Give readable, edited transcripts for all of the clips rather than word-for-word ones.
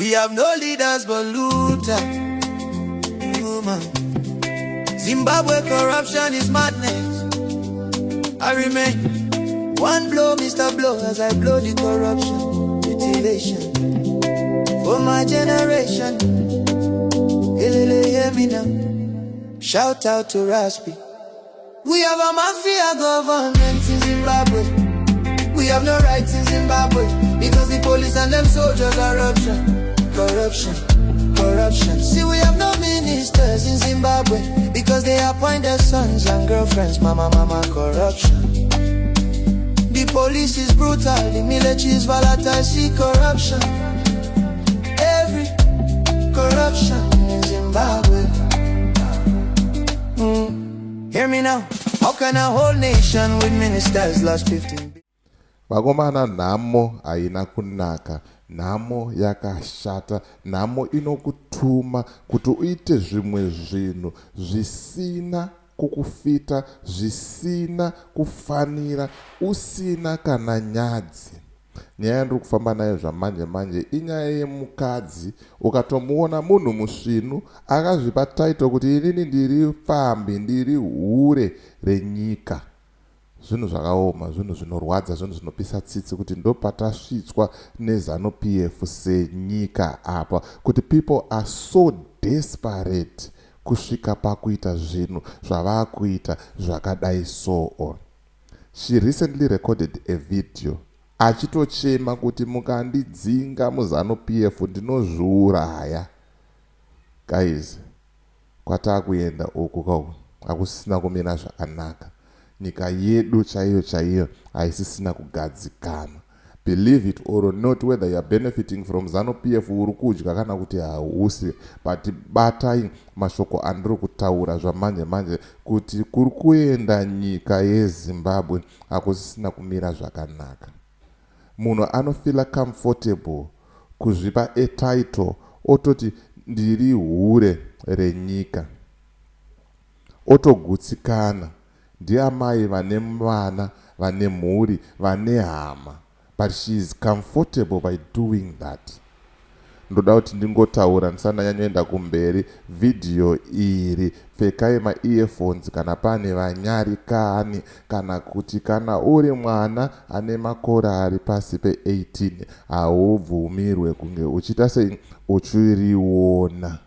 We have no leaders but looters. Woman. Zimbabwe corruption is madness. I remain one blow, Mr. Blow, as I blow the corruption, mutilation. For my generation, Elele, hear me now. Shout out to Raspi. We have a mafia government in Zimbabwe. We have no rights in Zimbabwe because the police and them soldiers are corruption, corruption, corruption. See, we have no ministers in Zimbabwe because they appoint their sons and girlfriends. Mama, mama, corruption. The police is brutal, the military is volatile. See corruption. Every corruption in Zimbabwe. Hear me now. How can a whole nation with ministers lost 15 Vakomana, nhamo haina kunaka, nhamo yakashata, nhamo inokutuma kuti uite zvimwe zvinhu zvisina kukufita, zvisina kufanira, usina kana nyadzi. Nyaya yandiri kufamba nayo zvamanje manje inyaya yemukadzi. Ukatomuona, munhu musvinu, akazvipa title kuti, "Inini ndiri pfambi, ndiri hure renyika." Zvinhu zvakaoma, zvinhu zvinorwadza, zvinhu zvinopisa tsitsi kuti ndopatasvitswa neZANU PF senyika apa, kuti people are so desperate kusvika pakuita zvinhu zvavakuita zvakadai. So on, she recently recorded a video achitochema kuti, "Mukandidzinga muZANU PF, ndinozviuraya." Guys, kwataakuenda uku kauku hakusisina kumira zvakanaka. Nyika yedu chaiyo chaiyo haisisina kugadzikana. Believe it or not, whether you are benefiting from ZANU PF, uri kudya kana kuti hausi, but batai mashoko andiri kutaura zvamanje manje kuti kuri kuenda nyika yeZimbabwe hakusisina kumira zvakanaka. Munhu anofeela comfortable kuzvipa a title, ototi, "Ndiri hure renyika," otogutsikana. Ndiamai vane vana, vane mhuri, vane hama, but she is comfortable by doing that. Ndoda kuti ndingotaura ndisati ndanyanyoenda kumberi. Vhidhiyo iri, pfekai maearphones kana pane vanyarikani, kana kuti kana uri mwana ane makore ari pasi pe18, haubvumirwe kunge uchiita sei, uchiriona.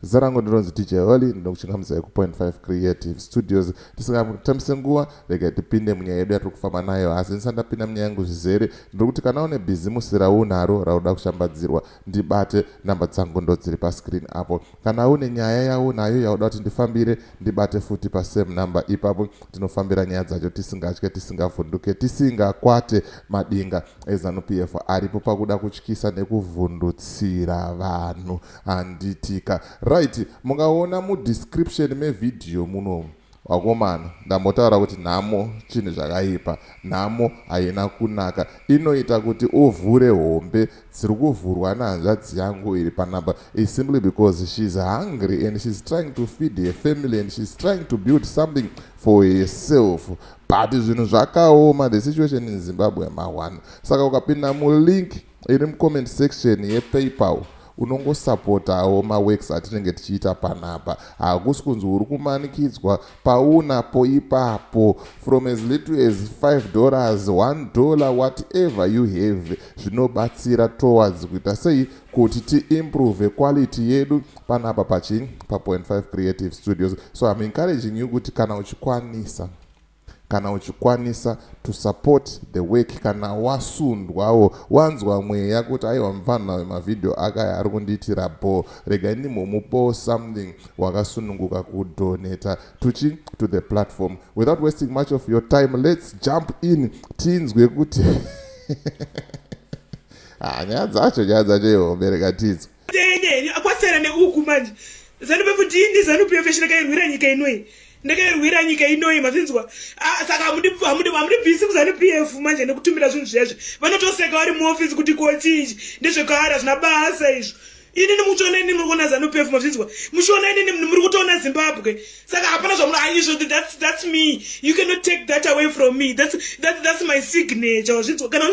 Zita rangu ndinonzi DJ Holly, ndinokuchingamidzai ku.5 Creative Studios. Tisingatambise nguva, rega tipinde munyaya yedu yatiri kufamba nayo. Asi ndisati ndapinda munyaya yangu zvizere, ndiri kuti kana une bhizimusi raunaro rauda kushambadzirwa, ndibate. Namba dzangu ndo dziri pascreen apo. Kana une nyaya yaunayo yauda kuti ndifambire, ndibate futi pasame number ipapo. Tinofambira nyaya dzacho tisingatye, tisingavhunduke, tisingakwate madinga eZANU PF aripo pakuda kutyisa nekuvhundutsira vanhu, handitika? Right, mukaona mudescription mevhidhiyo munomu, vakomana, ndambotaura kuti nhamo chinhu zvakaipa, nhamo haina kunaka, inoita kuti uvhure hombe dziri kuvhurwa nehanzvadzi yangu iri panapa is simply because she's hungry and she's trying to feed her family and she's trying to build something for herself, but zvinhu zvakaoma. The situation in Zimbabwe ma1. Saka ukapinda mulink iri mucomment section yePayPal, unongosapotawo maworks atinenge tichiita panapa. Hakusi kunzi uri kumanikidzwa. Paunapo ipapo, from as little as $5, $1, whatever you have, zvinobatsira towards kuita sei kuti tiimprove quality yedu panapa pachi pa.5 Creative Studios. So I'm encouraging you kuti kana uchikwanisa to support the work, kana wasundwawo, wanzwa mweya kuti, "Aiwa, mufanira wemavhidhiyo akaya ari kundiitira bo, regai ndimbomupawo something," wakasununguka kudonata tuchi to the platform. Without wasting much of your time, let's jump in, tinzwe kuti, ah, nyaya dzacho ihombe, rega tinzwe. Kwasiyana neuku manje, ZANU PF ndini ZANU PF ndakairwira nyika inoi, ndakairwira nyika inoi, mazinzwa? Ah, saka hamundibvisi kuZANU PF manje nekutumira zvinhu zvezvo. Vanotoseka vari muofisi kuti kochichi ndezvekare, hazvina basa izvo. Inini muchiona inini muri kuona Zanu PF mazvinzwa. Muchiona inini muri kutoona Zimbabwe. Saka hapana zvamuno aizvo that's that's me. You cannot take that away from me. That's that, that's my signature. Wazvinzwa kana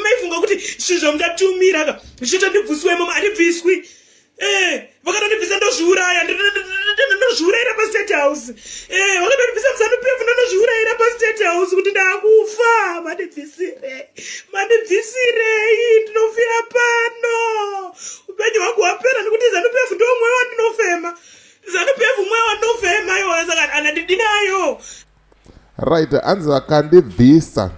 maifunga kuti zvinhu zvamuchatumira ka zvichita ndibviswe imomo handibviswi. Eh, vakatondibvisa ndozviuraya ndozviurayira pastate house. Eh, vakatondibvisa muZanu PF ndonozviurayira pastate house kuti ndakufa. Mandibvisire. Mandibvisirei ndinofira pano. Upenyu hwangu hwapera nekuti Zanu PF ndiwo mweya wandinofema. Zanu PF mweya wandinofema iwoyo saka andidinayo. Right, hanzi vakandibvisa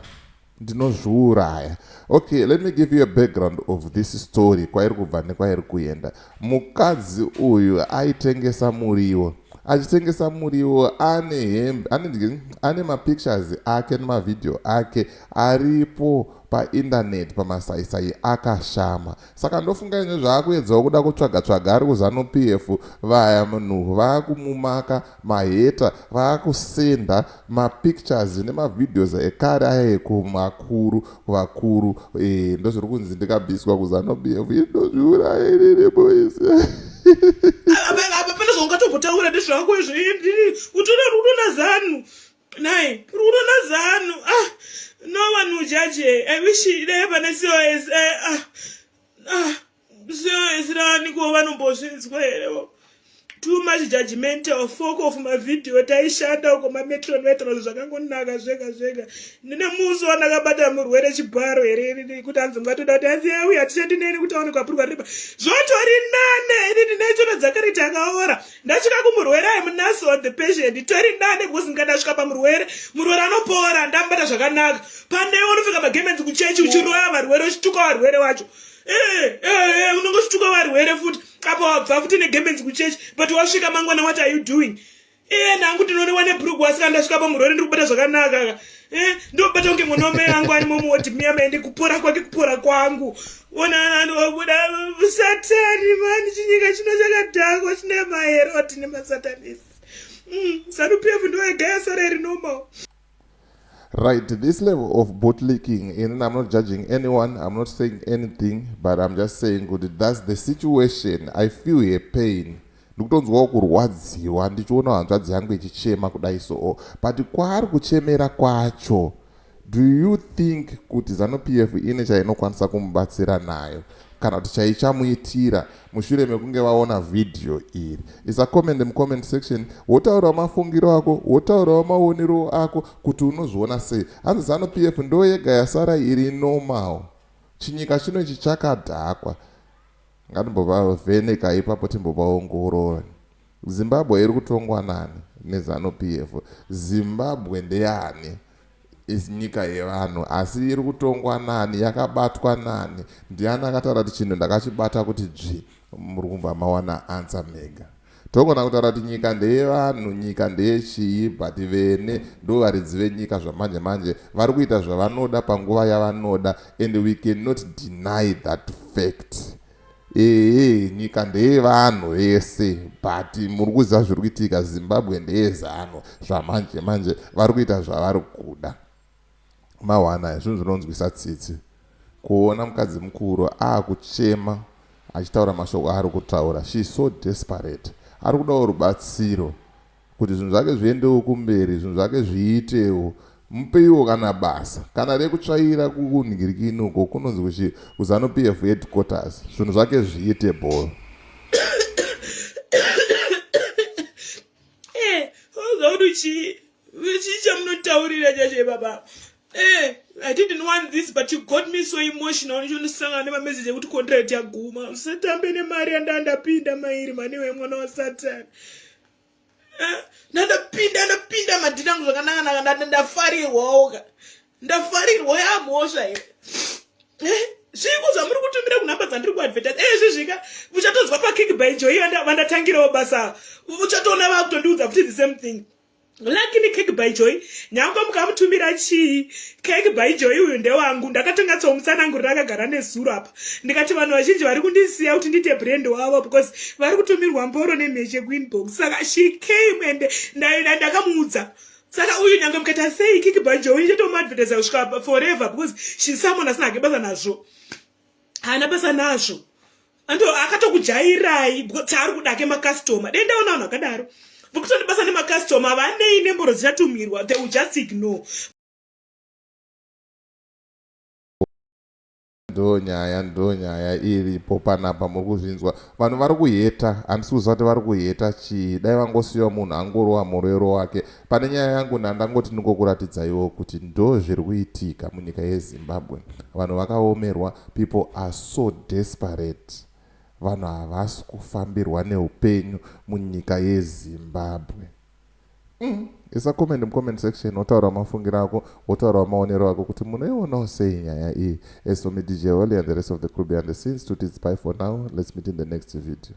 ndinozviuraya. Okay, let me give you a background of this story, kwairi kubva nekwairi kuenda. Mukadzi uyu aitengesa muriwo, achitengesa muriwo ane hembe, ane, ane mapictures ake nemavhidhiyo ake aripo paindaneti pamasaisai akashama. Saka ndofunga izvo zvaakuedzawo kuda kutsvaga tsvaga ari kuZanu PF vaya munhu vaakumumaka maheta vaakusenda mapictures nemavideos ekare aya ekumakuru kuvakuru e, ndozviri kunzi ndikabviswa kuZanu PF indozviuraya inini boys. Apa pane zvaungatombotaura ndezvako izvo utoda unoda Zanu nai uri kutoona Zanu. Ah, no one will judge her. I wish dai pane cos eh, ah, ah, cos rani ko vanombozvinzwa here? Too much judgmental folk of mavhidhiyo taishanda uko mametron vaitaura zvakangonaka zvega zvega. Ndine musi wandakabata murwere chibharo here kuti hanzi mungatoda kuti hanzi uyu hatichandi neni kuti aonekwa purwa ripa zvotori nane ini ndine tsono dzakariti akaora ndasvika kumurwere. I'm nurse on the patient. Tori nane because ndikandasvika pamurwere, murwere anopora ndamubata zvakanaka. Pane unopfeka magemenzi kuchechi uchiroya varwere, uchituka varwere wacho. Eh, eh, eh, unonge uchituka varwere futi apa wabva futi negemenzi kuchechi, but wasvika mangwana, what are you doing? Iye nangu ndinonewa nebhurugu asika ndasvika pamurwere ndiri kubata zvakanaka. Ndobata kunge mwana wamai angu arimo muwodi miya maende kupora kwake kupora kwangu. Ona wabuda satani mani chinyika chino chakadhakwa chine maheroti nemasatanisi. Zanu PF ndo yega yasara iri normal. Right, this level of bootlicking, and I'm not judging anyone, I'm not saying anything, but I'm just saying kuti that's the situation. I feel her pain. Ndikutonzwawo kurwadziwa ndichiona hanzvadzi yangu ichichema kudai so, but kwaari kuchemera kwacho, do you think kuti Zanu PF ine chainokwanisa kumubatsira nayo kana kuti chaichamuitira mushure mekunge vaona vhidhiyo iri? Isa comment mucomment section, wotaurawo mafungiro ako, wotaurawo maonero ako kuti unozviona sei. Hanzi Zanu PF ndo yega yasara iri normal, chinyika chino ichi chakadhakwa. Ngatimbovavheneka ipapo, timbovaongorora. Zimbabwe iri kutongwa nani? NeZanu PF. Zimbabwe ndeyani? Nyika yevanhu, asi iri kutongwa nani? Yakabatwa nani? Ndiani akataura kuti chinhu ndakachibata kuti dzvi? Muri kubva mawana answer mega. Togona kutaura kuti nyika ndeyevanhu, nyika ndeyechii, but vene ndo varidzi venyika zvamanje manje vari kuita zvavanoda panguva yavanoda, and we cannot deny that fact. Ehe, nyika ndeyevanhu vese, but muri kuziva zviri kuitika. Zimbabwe ndeyeZanu zvamanje manje, vari kuita zvavari kuda. Mawana zvinhu zvinonzwisa tsitsi kuona mukadzi mukuru aakuchema achitaura mashoko aari kutaura. She is so desperate, ari kudawo rubatsiro kuti zvinhu zvake zviendewo kumberi, zvinhu zvake zviitewo. Mupeiwo kana basa kana rekutsvaira kunhingirikini uko kunonzi kuchi kuZanu PF headquarters, zvinhu zvake zviite ball. Zvakuti chii chii chamunotaurira chacho baba? I didn't want this, but you got me so emotional. Ndichondisangana nemameseji ekuti contract yaguma. Usatambe nemari yandandapinda mairi maniwe mwana wasatani. Ndandapinda ndapinda madhina angu zvakanaka-naka, ndafarirwawo ka, ndafarirwa yamhosva here? Zviiko zvamuri kutumira kunhamba dzandiri kuadvertise? Zvezvika uchatonzwa paKick by Joy vandatangirawo basa, uchatoona vakutondiudza futi the same thing. Lakini Cake by Joy, nyange mukamutumira chii, Cake by Joy uyu ndewangu. Ndakatonyatsoumutsanangurira akagara nezuro apa, ndikati vanhu vazhinji vari kundisiya kuti ndiite brand wavo because vari kutumirwa mboro nemheche kuinbox. Saka she came and ndakamuudza. Saka uyu nyange mukaita sei, Cake by Joy ndichatomuadvertisa kusvika forever because she's someone asina hake basa nazvo, haana basa nazvo. Ando akatokujairai because chaari kuda ke macustomer. Dai ndaona vanhu vakadaro. Vokuti basa nemacustomer vanei nemboro dzichatumirwa they will just ignore. Ndonyaya ndonyaya iripo panapa muri kuzvinzwa vanhu vari kuheta handisi kuziva kuti vari kuheta chii dai vangosiyiwa munhu angorowa murwero wake pane nyaya yangu ndandangoti ndingokuratidzaiwo kuti ndo zviri kuitika munyika yezimbabwe vanhu vakaomerwa people are so desperate vanhu havasi kufambirwa neupenyu munyika yezimbabwe mm. Isa comment mucomment section wotaura mafungiro ako wotaurawo maonero ako kuti munoionawo sei nyaya iyi. As for me DJ Holly and the rest of the crew behind the scenes, to it's bye for now. Let's meet in the next video.